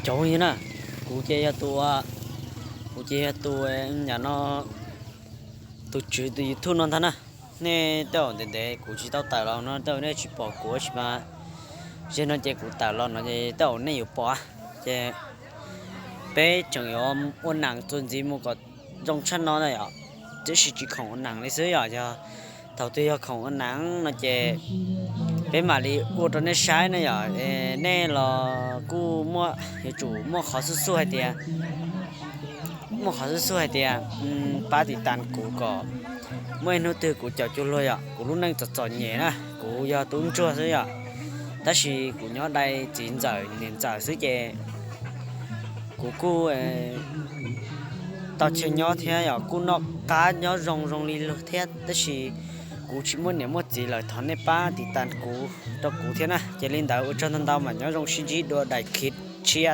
Cov phooj ywg na, kuv ces yog tus, kuv ces yog tus, yam no, tus tswv tus YouTube no ntag na. Nej tej zaum ntev ntev kuv tsis tau tawm los no tej zaum nej tsis pom kuv tab sis mas, zaum no ces kuv tawm los no ces tej zaum nej yuav pom. Ces peb tseem yuav ua neem txuas ntxiv mus kom zoo tshaj no na yom. Tiam sis tsis khoom ua neem li xwb yom, yog thaum twg yog khoom ua neem no ces peb mam li ua rau nej saib na yom. Nej los kuj muaj, yuav tsum muaj qhov xub xub hais tias, muaj qhov xub xub hais tias pab tiv tas kuv kom muaj ib hnub twg kuv caum cuag luag yom. Kuv lub neej txom txom nyem na, kuv yog tub ntsuag xwb yom, tab sis kuv nyob dai txiv ntxawm niam ntxawm xwb ces kuv kuj tau chaw nyob thiab yom, kuj noj qab nyob zoo zoo li luag thiab, tab sis kuv tsis muaj niam muaj txiv lawm, thov nej pab tiv tas kuv rau kuv thiab na. Ces li ntawd ua tsaug ntau ntau, mam nyob zoo sib ntsib dua daim clip